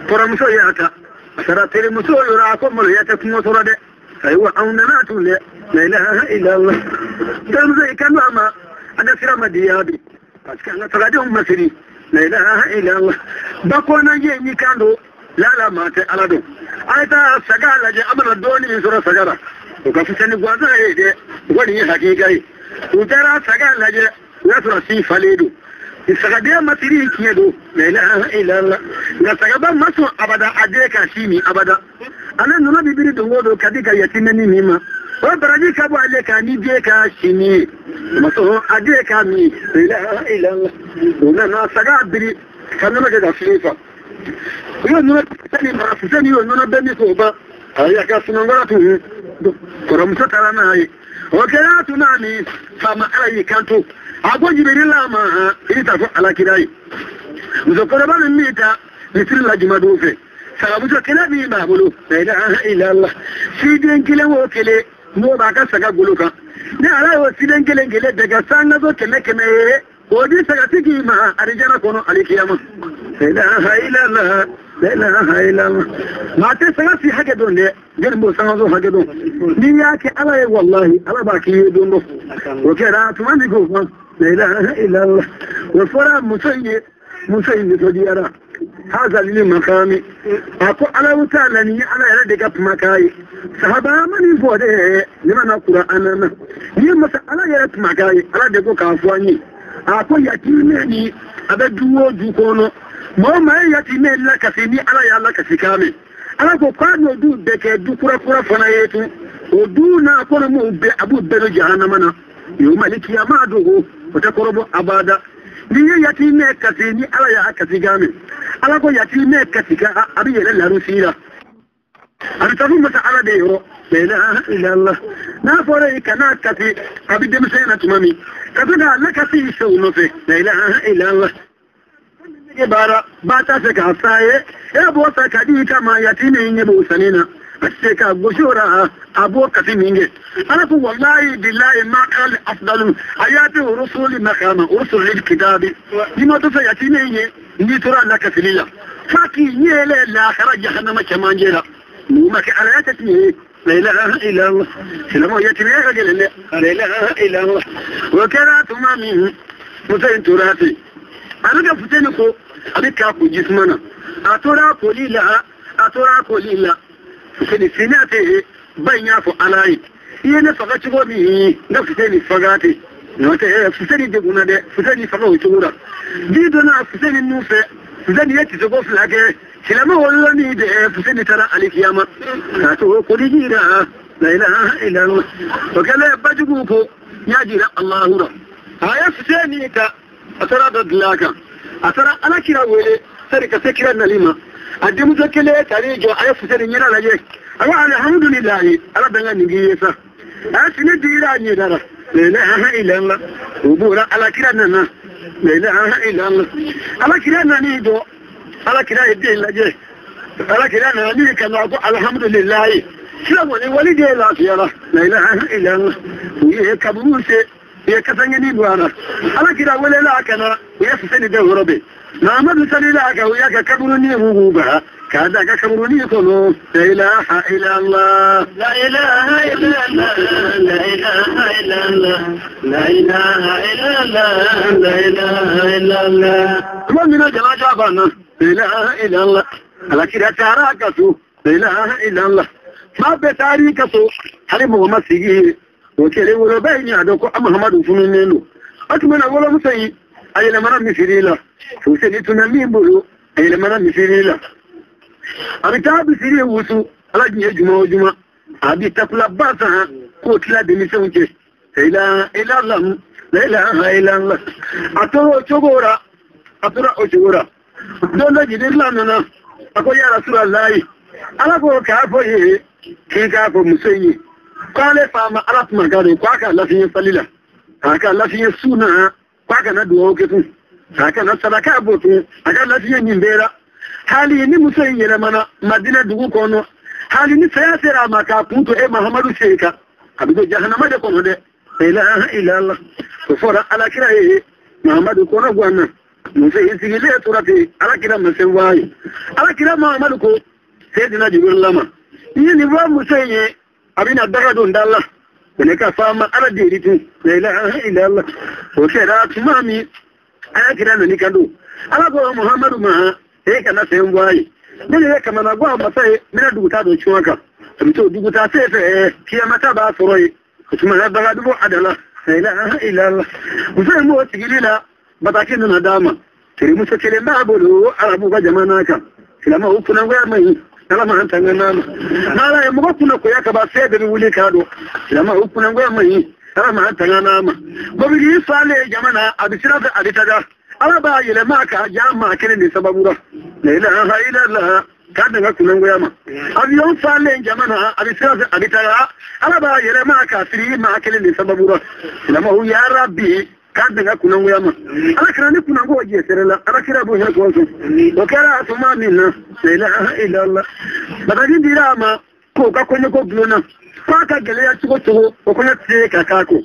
kɔrɔmuso y'a ta. A taara terimuso yɔrɔ a ko maloya tɛ kungo sɔrɔ dɛ. Ayiwa anw nana tun dɛ. La ilaha illallah. Denmuso i kan don a ma an ka sira ma diya bi parce que an ka sagadenw ma siri. La ilaha illallah. Ba kɔnɔ ye ni kan don lala maa tɛ ala dɔn. A ye taa saga lajɛ a mana dɔɔnin min sɔrɔ saga la o ka fisa ni gansan ye dɛ. O kɔni ye hakika ye. U taara saga lajɛ o y'a sɔrɔ si falen don. Sagaden ma siri tiɲɛ don. La ilaha illallah. Nka sagaba ma sɔn abada a den ka si min abada. Ale nɔnɔ bɛ biri don o don ka di ka yatimɛni min ma. O baraji ka bɔ ale kan ni den ka si min ye. O ma sɔn a den ka min. La ilaha illallah. O nana saga biri ka nɔnɔ kɛ ka filen fa. U y'o nɔnɔ sani ma Fuseni y'o nɔnɔ bɛɛ min k'o ban. A y'a ka sunɔgɔra tun kɔrɔmuso taara n'a ye. O kɛra tuma min faama ala y'i kanto. A ko Jibirila ma i bɛ taa fɔ alakira ye. Musokɔrɔba min b'i ta misiri la jumadon fɛ. Sagamuso kelen min b'a bolo. La ilaha illallah. Siden kelen o kelen n'o b'a ka saga golo kan. Ni ala y'o siden kelen kelen bɛɛ kɛ sangaso kɛmɛ kɛmɛ ye. O di sagatigi ma arijana kɔnɔ alikiyama. La ilaha illallah. La ilaha illallah. Maa tɛ saga si hakɛ dɔn dɛ. Jɔnni b'o sangaso hakɛ dɔn. N'i y'a kɛ ala ye walahi ala b'a k'i ye don dɔ. O kɛra tuma min k'o fɔ. La ilaha illallah. O fɔra muso in ye. Muso in nisɔndiyara. Haza lili makami. A ko Alahu taala nin ye ala yɛrɛ de ka kumakan ye. Sahaba ma nin fɔ dɛ. Ne ma na Kurana na. Nin ye masa ala yɛrɛ kumakan ye. Ala de ko k'a fɔ an ye. A ko yatimɛ ni a bɛ du o du kɔnɔ. Maa o maa ye yatimɛ lakasi ni ala y'a lakasi kan mɛn. Ala ko k'a n'o du bɛɛ kɛ du kura kura fana ye tun. O du n'a kɔnɔ m'o bɛɛ a b'u bɛɛ don jahanama na. Yawmal kiyama dogo o tɛ kɔrɔbɔ abada. N'i ye yatimɛ kasi ni ala y'a kasi kan mɛn. Ala ko yatimɛ kasi kan a bɛ yɛlɛ larusi la. A bɛ taa fo masa ala de yɔrɔ. La ilaha illallah. N'a fɔra i kana kasi a bɛ denmisɛnya na tuma min. Ka to k'a lakasi i sew nɔfɛ. La ilaha illallah. Baara ba t'a fɛ k'a fa ye. E b'o ta ka di i kama yatimɛ in ɲɛ b'o sanni na. A tɛ se k'a gosi o la a b'o kasi min kɛ. Ala ko walahi bilahi ma kal afdalu ayati rusuli makama rusuli kitabi. Ni ma to fɛ yatimɛ in ye n'i tora a lakasili la. F'a k'i ɲɛ yɛlɛ lahara jahanama cɛmancɛ la. N'u ma kɛ ala ya tɛ tiɲɛ ye. La ilaha illallah. Silamɛw yatimɛya ka gɛlɛn dɛ. La ilaha illallah. O kɛra tuma min muso in tora ten. A bɛ ka Fuseni ko a bɛ k'a ko jisuma na. A tora koli la a tora koli la. Fuseni sini a tɛ yen ba in y'a fɔ ala ye. I ye ne faga cogo min n ka Fuseni faga ten. N'o tɛ Fuseni degunna dɛ. Fuseni faga o cogo la. Ji donna Fuseni nun fɛ. Fuseni ye tisoko fila kɛ. Silamɛ wolola min dɛ Fuseni taara alikiyama. K'a to koli ji la. La ilaha illallah. O kɛlen bajugu ko n y'a jira Alahu la. A ye Fuseni ta. A taara dɔ dilan a kan. A taara ala kira wele sani ka se kira nali ma. A denmuso kelen taar'i jɔ a ye Fuseni ɲɛda lajɛ. A ko alihamudulilayi ala bɛ n ka nin k'i ye sa. A ye fini digira a ɲɛda la. La ilaha illallah. O b'o la ala kira nana. La ilaha illallah. Ala kira nan'i jɔ. Ala kira ye den lajɛ. Ala kira nana n'i kan a ko alihamudulilayi. Sira kɔni wali den lafiyara. La ilaha illallah. U ye kaburu se. U ye kasankɛni don a la. Ala kira welela a kana u ye Fuseni den yɔrɔ bɛɛ. Mahamadu salila a kan u y'a kɛ kaburuni mugu ba k'a da ka kaburuni kɔnɔ. La ilaha illallah. La ilaha illallah. La ilaha illallah. La ilaha illallah. La ilaha illallah. Tuma min na janaja banna. La ilaha illallah. Ala kira taara a ka so. La ilaha illallah. Maa bɛɛ taar'i ka so. Hali mɔgɔ ma sigi yen. O kɛlen woloba in y'a dɔn ko Muhamadu fununen don. O tuma na wolomuso in a yɛlɛmana misiri la. Fuseni tun bɛ min bolo a yɛlɛmana misiri la. A bɛ taa misiri wusu ala diɲɛ juma o juma. A bɛ takulaba san k'o tila denmisɛnw cɛ. La ilaha illallah. La ilaha illallah. A tora o cogo la. A tora o cogo la. Don dɔ Jibirila nana a ko ya Rasulallahi ala ko k'a fɔ ye k'i k'a fɔ muso in ye. K'ale faama ala kumakan don k'a ka lafiɲɛ sali la. A ka lafiɲɛ sun na k'a kana dugawu kɛ tun. A kana saraka bɔ tun. A ka lafiɲɛ nin bɛɛ la. Hali ni muso in yɛlɛmana Madina dugu kɔnɔ. Hali ni saya sera a ma k'a kun to e Mahamadu sen kan. A bɛ don jahanama de kɔnɔ dɛ. La ilaha illallah. O fɔra alakira ye Mahamadu kɔnɔ ganna. Muso in sigilen tora ten alakira ma se waa ye. Alakira Mahamadu ko Seyidina Jibirila ma. I ye nin fɔ muso in ye. A bɛna daga don da la o ne ka faama ala deli tun la ilaha illallah. O kɛra tuma min ala kira nani kan don ala ko Muhammadu ma e kana fɛn bɔ a ye ne de ye kamanagan masa ye n bɛna duguta don cuwan kan a bɛ to duguta fɛn fɛ kiyamata b'a sɔrɔ yen o tuma na daga dugu a da la la ilaha illallah. Muso in b'o sigili la bataki nana d'a ma terimuso kelen b'a bolo arabu ka jamana kan silamɛw kunangoya man ɲi ala m'an tanga n'a ma n'ala ye mɔgɔ kunna koya ka ban fɛn bɛɛ bɛ wuli k'a dɔn silamɛw kunangoya man ɲi ala m'an tanga n'a ma mobili falen jamana a bɛ sira fɛ a bɛ taga ala b'a yɛlɛma k'a ja maa kelen de sababu la la ilaha illallah k'a danga kunangoya ma avion falen jamana a bɛ sira fɛ a bɛ taga ala b'a yɛlɛma k'a firi maa kelen de sababu la silamɛw ya rabbi k'a danga kunangoya ma ala kira ni kunango jɛ sɛrɛ la ala kira bonya kɔsɔn o kɛra tuma min na la ilaha illallah bataki dira a ma k'o ka kɔɲɔko bulonna f'a ka gɛlɛya cogo cogo o kɔɲɔ tɛ se ka k'a ko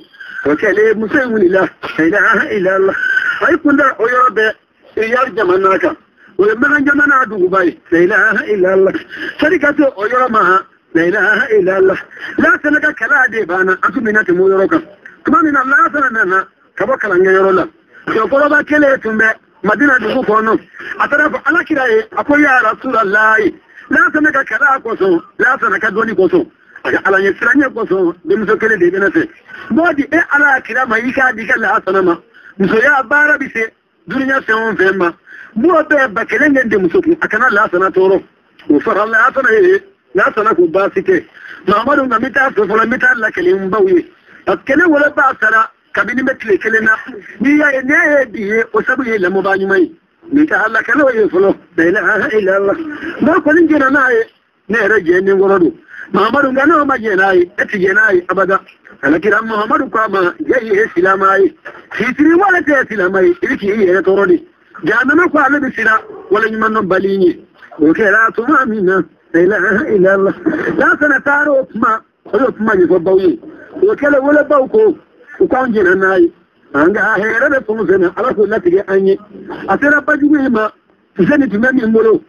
o kɛlen muso in wulila la ilaha illallah a yi kunda o yɔrɔ bɛɛ Iyar jamana kan o ye Makan jamana duguba ye la ilaha illallah sani ka se o yɔrɔ ma la ilaha illallah lasana ka kɛlɛ de banna an tun bɛna tɛmɛ o yɔrɔ kan tuma min na lasana nana ka bɔ kalankɛyɔrɔ la cɛkɔrɔba kelen tun bɛ Madina dugu kɔnɔ a taara fɔ ala kira ye a ko ya Rasulallahi lasana ka kɛlɛ kosɔn lasana ka dɔnni kosɔn a ka ala ɲɛ siranɲɛ kosɔn denmuso kelen de bɛ ne fɛ n b'o di e ala kira ma i k'a di i ka lasana ma musoya baara bɛ se dunuya fɛn o fɛn ma n b'o bɛɛ ba kelen kɛ denmuso kun a kana lasana tɔɔrɔ o fara lasana ye lasana ko baasi tɛ Mamadu nka n bɛ taa fɛ fɔlɔ n bɛ taa lakɛli n baw ye parce que ne woloba sara kabini bɛ tile kelen na n'i y'a ye ne ye bi ye o sabu ye lamɔbaa ɲuman ye n bɛ taa lakɛli ye fɔlɔ la ilaha illallah n'o kɔni jɛnna n'a ye ne yɛrɛ jɛnnen kɔrɔ don Mamadu nka n'o ma jɛn n'a ye e tɛ jɛn n'a ye abada alakira Muhammadu ko a ma jɛ ye silamɛ ye fitiri wale tɛ silamɛ ye i bɛ k'i yɛrɛ tɔɔrɔ de jahanama ko ale bɛ siran wale ɲuman dɔn bali ɲɛ o kɛra tuma min na la ilaha illallah lasana taara o kuma o y'o kuma ɲɛfɔ baw ye o kɛlen wolobaw ko u k'anw jɛnna n'a ye an ka hɛrɛ bɛ fɛn o fɛn na ala k'o latigɛ an ye a sera bajugu in ma Fuseni tun bɛ min bolo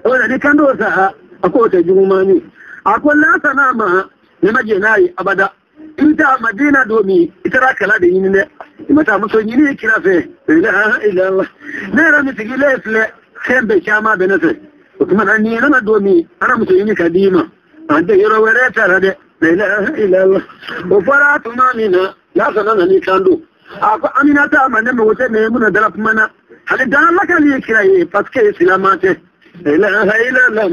o la ni kan dɔw sa a k'o tɛ juguman ye a ko lasana ma ne ma jɛn n'a ye abada i bɛ taa Madina don min i taara kala de ɲini dɛ i ma taa muso ɲini kira fɛ la ilaha illallah ne yɛrɛ min sigilen filɛ fɛn bɛɛ caman bɛ ne fɛ o tuma na n'i nana don min ana muso ɲini ka d'i ma an tɛ yɔrɔ wɛrɛ taara dɛ la ilaha illallah o fɔra tuma min na lasana nana kan don a ko Aminata ma ne mago tɛ Maimuna dala kuma na hali dan lakali ye kira ye parce que silamɛ tɛ la ilaha illallah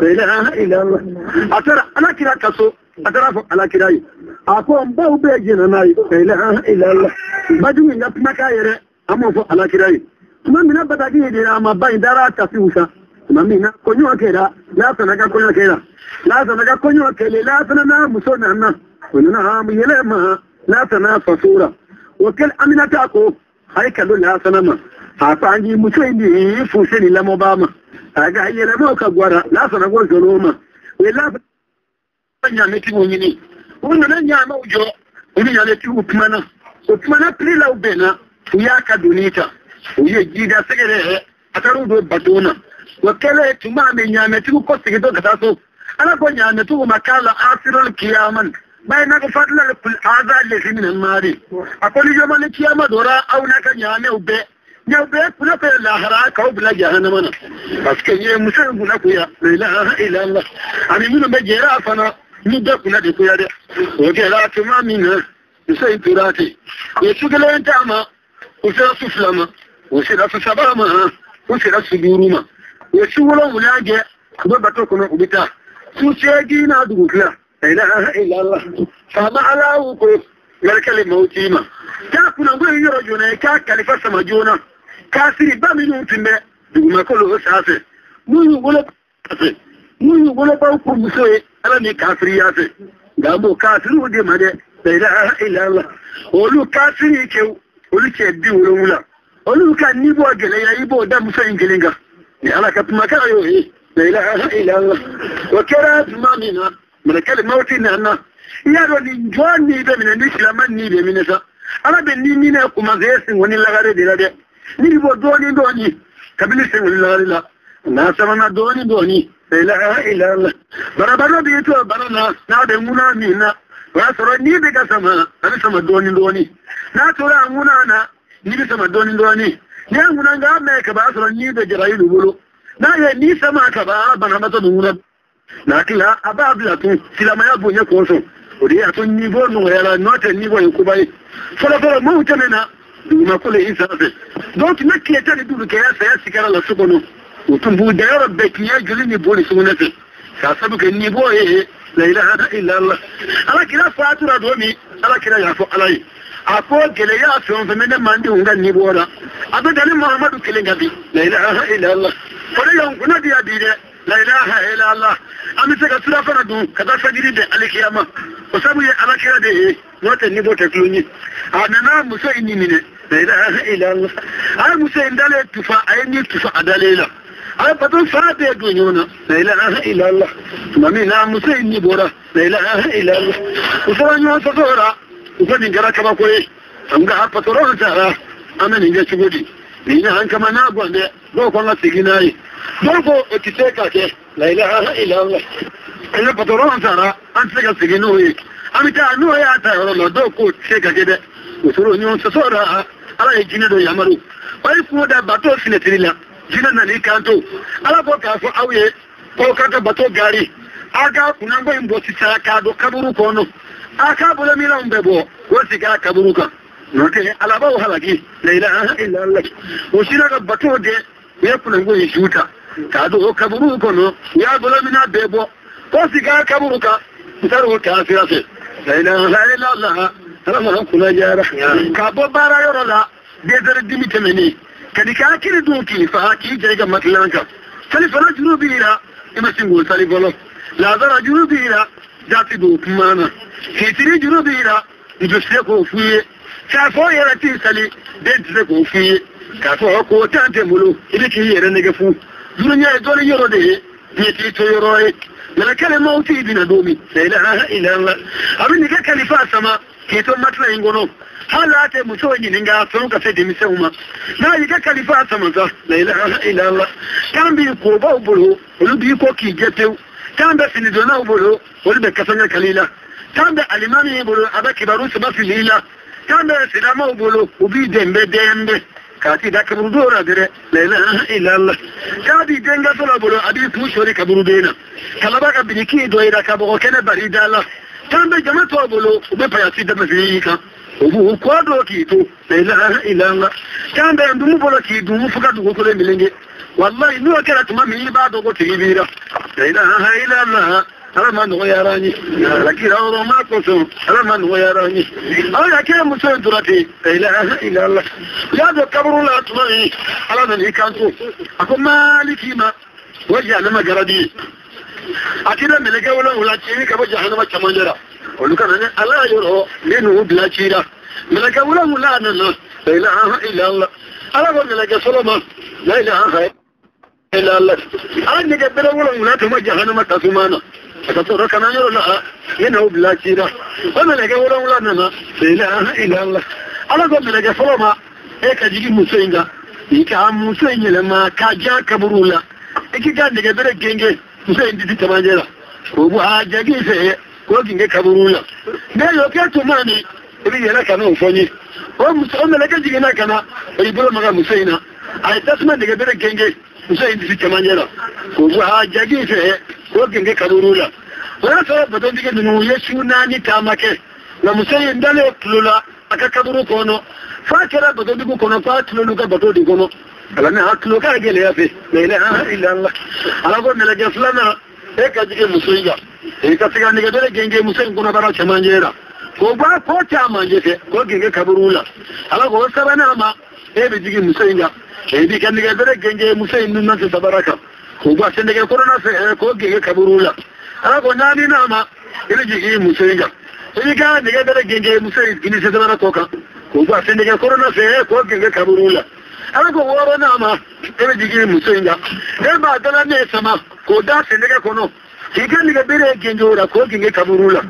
la ilaha illallah a taara ala kira ka so a taara fɔ ala kira ye a ko n baw bɛɛ jɛnna n'a ye la ilaha illallah bajugu in ka kumakan yɛrɛ an m'o fɔ ala kira ye tuma min na bataki in dira a ma ba in dara a tafiw san tuma min na kɔɲɔ kɛra lasana ka kɔɲɔ kɛra lasana ka kɔɲɔ kɛlen lasana n'a muso nana o nana yɛlɛma lasana faso la o kɛlen Aminata ko a ye kado lasana ma a ko an k'i muso in di Fuseni lamɔbaa ma a ka yɛlɛmaw ka gwara lasana ko zɔlɔ ma o ye lasana ɲamɛtigiw ɲini u nana ɲamɛw jɔ u ni ɲamɛtigiw kumana o kumana pirilaw bɛnna u y'a ka doni ta u ye jida sɛgɛrɛ a taara u don bato na o kɛlen tuma min ɲamɛtigiw ko segintɔ ka taa so ala ko ɲamɛtigiw ma k'a la asirol kiyaman bayan na fadla kul aza lezi min mari a ko ni yomani kiyama dora aw na ka ɲamɛw bɛɛ ɲaw bɛɛ kuna fɛ lahara k'aw bila jahanama na parce que ye muso in kunna kuya la ilaha illallah ani minnu bɛ jɛra a fana ni bɛɛ kunna de kuya dɛ o kɛra tuma min na muso in tora ten u ye su kelen t'a ma u sera su fila ma u sera su saba ma u sera su duuru ma u ye su wolonwula kɛ u bɛ bato kɔnɔ u bɛ taa su seegin n'a dugu tila la ilaha illallah faama ala ko mɛlɛkɛli mawuti ma k'a kunna ko in yɔrɔ joona k'a kalifa sama joona kafiri ba minnu tun bɛ dugumakolo sanfɛ n'u y'u wolo fɛ n'u y'u wolobaw k'u muso ye ala ni kafiriya fɛ nka an b'o kafiriw de ma dɛ la ilaha illallah olu kafiri kɛw olu cɛ 70 olu ka n'i b'o gɛlɛya i b'o da muso in kelen kan ni ala ka kumakan y'o ye la ilaha illallah o kɛra tuma min na mɛlɛkɛli mawuti nana i y'a dɔn nin jɔn n'i bɛ minɛ ni silamɛ n'i bɛ minɛ sa ala bɛ ni minɛ kumasɛ senkɔni lagare de la dɛ ni bɛ bɔ dɔɔni dɔɔni kabini senkɔni lagare la n'a sabanan dɔɔni dɔɔni La ilaha illallah barabara b'i to bana na n'a bɛ ŋuna min na o y'a sɔrɔ n'i bɛ ka sama a bɛ sama dɔɔni dɔɔni n'a tora a ŋuna na n'i bɛ sama dɔɔni dɔɔni n'i ye ŋuna nka mɛn kaba y'a sɔrɔ n'i bɛ jarayi bolo n'a ye ni sama kaba banabaatɔ bɛ ŋuna n'a tila a b'a bila tun silamɛya bonya kosɔn o de y'a to niveau nɔgɔyara n'o tɛ niveau ye koba ye fɔlɔfɔlɔ maaw tɛmɛna dugumakolo in sanfɛ dɔw tun bɛ tile 15 kɛ saya sigara la so kɔnɔ o tun b'u dayɔrɔ bɛɛ tiɲɛ joli ni bo ni sugunɛ fɛ k'a sabu kɛ niveau ye la ilaha illallah ala kira fatura don min ala kira y'a fɔ ala ye a ko gɛlɛya fɛn o fɛn bɛ ne mandenw ka niveau la a bɛ danni Muhamadu kelen kan bi la ilaha illallah o de y'anw kunna diya bi dɛ la ilaha illallah an bɛ se ka surafana dun ka taa fajiri bɛn alikiyama o sabu ye ala kira de ye n'o tɛ niveau tɛ tulon ye a nana muso in ni minɛ la ilaha illallah a ye muso in dalen tufa a ye ni tufa a dalen la a ye bato fa bɛɛ don ɲɔgɔn na la ilaha illallah tuma min na muso in ni bɔra la ilaha illallah u sera ɲɔgɔn sɔsɔ la u ko nin kɛra kabako ye nka patɔrɔn taara an bɛ nin kɛ cogo di nin ye an kama n'a gan dɛ dɔw ko an ka segin n'a ye dɔw ko o tɛ se ka kɛ la ilaha illallah an ye patɔrɔn taara an tɛ se ka segin n'o ye an bɛ taa n'o y'a ta yɔrɔ la dɔw k'o tɛ se ka kɛ dɛ u sɔrɔ ɲɔgɔn sɔsɔ la ala ye jinɛ dɔ yamaru o ye kungo da bato finɛtiri la jinɛ nan'i kanto ala ko k'a fɔ aw ye k'aw ka bato gari a ka kunnango in bɔ sisan k'a don kaburu kɔnɔ a k'a bolo minɛnw bɛɛ bɔ k'o sigi a kaburu kan n'o tɛ ala b'aw halaki la ilaha illallah o sera ka bato gɛn u ye kunnango in su ta k'a don o kaburu kɔnɔ u y'a bolo minɛn bɛɛ bɔ k'o sigi a kaburu kan u taara o taa sira fɛ la ilaha illallah ala ma kunna jara k'a bɔ baara yɔrɔ la 2h dimi tɛmɛnen ka n'i ka hakili dun k'i fa k'i jɛ i ka matilan kan salifana juru b'i la i ma sin k'o sali fɔlɔ lazara juru b'i la jati don kuma na fitiri juru b'i la muso tɛ se k'o f'i ye k'a fɔ yɛrɛ t'i sali den tɛ se k'o f'i ye k'a fɔ k'o tan tɛ bolo i bɛ k'i yɛrɛ nɛgɛ fu juru ɲɛ ye dɔnni yɔrɔ de ye diɲɛ t'i to yɔrɔ ye mɛlɛkɛlɛ maaw t'i bina don min la ilaha illallah a bɛ nɛgɛ kalifa sama k'i to matila in kɔnɔ hali a tɛ musow ɲininka fɛnw ka se denmisɛnw ma n'a y'i ka kalifa sama sa la ilaha illallah kan b'i kobaw bolo olu b'i ko k'i jɛ pewu kan bɛ finidonnaw bolo olu bɛ kasange kali la kan bɛ alimami bolo a bɛ kibaru saba fili la kan bɛ silamɛw bolo u b'i dɛnbɛ dɛnbɛ k'a t'i da kaburudo la dɛrɛ la ilaha illallah k'a b'i denkɛ la bolo a b'i kun sɔri kaburuden na ka laban ka biriki dɔ yira ka bɔgɔ kɛnɛ bari da la kan bɛ jama tɔw bolo u bɛ payasi dama fili i kan u b'u kɔ dɔ k'i to la ilaha illallah kan bɛ ndumu bolo k'i dun fo ka dugukolo melenge wallahi n'o kɛra tuma min i b'a dɔn ko tigi b'i la la ilaha illallah ala ma nɔgɔyara an ye ala kira yɔrɔ ma kosɔn ala ma nɔgɔyara an ye ala y'a kɛ muso in tora ten la ilaha illallah u y'a don kaburu la tuma min ala nan'i kanto a ko maliki ma o jahanama garadi ye a kira mɛlɛkɛ 7 ci ka bɔ jahanama camancɛ la olu kana ne ala yɔrɔ ne n'u bila ci la mɛlɛkɛ 7 nana la ilaha illallah ala ko mɛlɛkɛ fɔlɔ ma la ilaha illallah ala nɛgɛ bere 7 tun bɛ jahanama tasuma na a ka sɔrɔ kana yɔrɔ la ne n'aw bila ci la o mɛlɛkɛ 7 nana la ilaha illallah ala ko mɛlɛkɛ fɔlɔ ma e ka jigin muso in kan i ka muso in yɛlɛma k'a ja kaburu la i k'i ka nɛgɛ bere genge muso in disi camancɛ la k'o bɔ a jagi fɛ k'o genge kaburu la ne y'o kɛ tuma min i bɛ yɛlɛ ka n'o fɔ n ye o muso o mɛlɛkɛ jiginna ka na o y'i bolo maga muso in na a ye tasuma nɛgɛ bere genge muso in disi camancɛ la k'o bɔ a jagi fɛ k'o genge kaburu la o y'a sɔrɔ batontigi ninnu ye su 4 taama kɛ nka muso in dalen tulo la a ka kaburu kɔnɔ f'a kɛra batontigiw kɔnɔ f'a tulolu ka bato de kɔnɔ ala ne a tulo k'a gɛlɛya fɛ la ilaha illallah ala ko mɛlɛkɛ filanan e ka jigin muso in kan i ka se ka nɛgɛ bere genge muso in kɔnɔbara camancɛ la k'o bɔ a kɔ camancɛ fɛ k'o genge kaburu la ala k'o sabanan ma e bɛ jigin muso in kan e b'i ka nɛgɛ bere genge muso in nun na sabara kan k'o bɔ a sendɛgɛ kɔnɔna fɛ k'o genge kaburu la ala ko naaninan ma i bɛ jigin muso in kan i b'i ka nɛgɛ bere genge muso in kini sabara kɔ kan k'o bɔ a sendɛgɛ kɔnɔna fɛ k'o genge kaburu la ala ko wɔɔrɔnan ma e bɛ jigin muso in kan e b'a dala ne sama k'o da sendɛgɛ kɔnɔ k'i ka nɛgɛ bere genge o la k'o genge kaburu la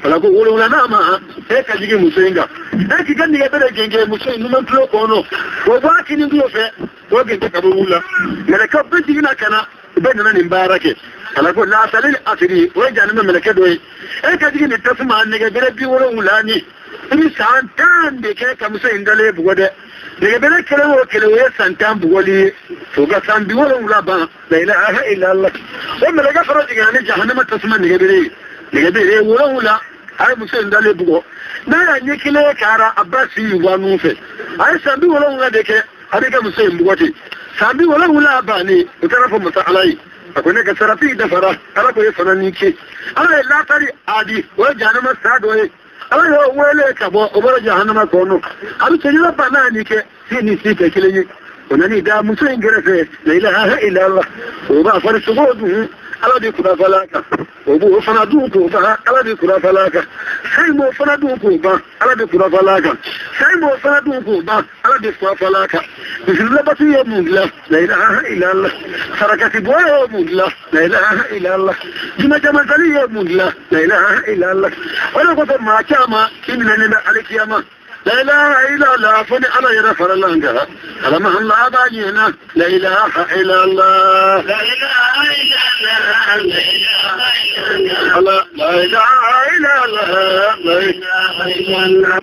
ala ko wolonwulanan ma e ka jigin muso in kan e k'i ka nɛgɛ bere genge muso in numan tulo kɔnɔ k'o bɔ a kini tulo fɛ k'o genge kaburu la mɛlɛkɛw bɛɛ jiginna ka na u bɛɛ nana nin baara kɛ Ala ko la salil asiri o ye jahanama mɛlɛkɛ dɔ ye e ka jigin nin tasuma nɛgɛbere 70 ni i bɛ san 10 de kɛ ka muso in dalen bugɔ dɛ nɛgɛbere kelen o kelen o ye san 10 bugɔli ye o ka san 70 ban la ilaha illallah o mɛlɛkɛ fana jiginna ni jahanama tasuma nɛgɛbere ye nɛgɛbere 70 a ye muso in dalen bugɔ n'a y'a ɲɛ kelen kɛra a ba si yuwa nun fɛ a ye san 70 de kɛ a bɛ ka muso in bugɔ ten san 70 bannen o taara fɔ masa ala ye a ko ne ka sarati dafara ala ko e fana ni ce ala ye latari adi o ye jahanama sa dɔ ye ala y'o wele ka bɔ o bɔra jahanama kɔnɔ a bɛ sɛgɛn ba naani kɛ si ni si tɛ kelen ye o nana da muso in kɛrɛfɛ la ilaha illallah o b'a farisogo dun ala de kurafala kan o b'o fana dun k'o ban ala de kurafala kan sayi m'o fana dun k'o ban ala de kurafala kan sayi m'o fana dun k'o ban ala de kurafala kan misililabatu ye mun dilan la ilaha illallah sarakati bɔ ye mun dilan la ilaha illallah juma jamasali ye mun dilan la ilaha illallah o de kosɔn maa caman i minɛnen bɛ alikiyama لا إله إلا الله فني على يرفع الله على ما الله باجينا لا إله إلا الله لا إله إلا الله لا إله إلا الله لا إله إلا الله.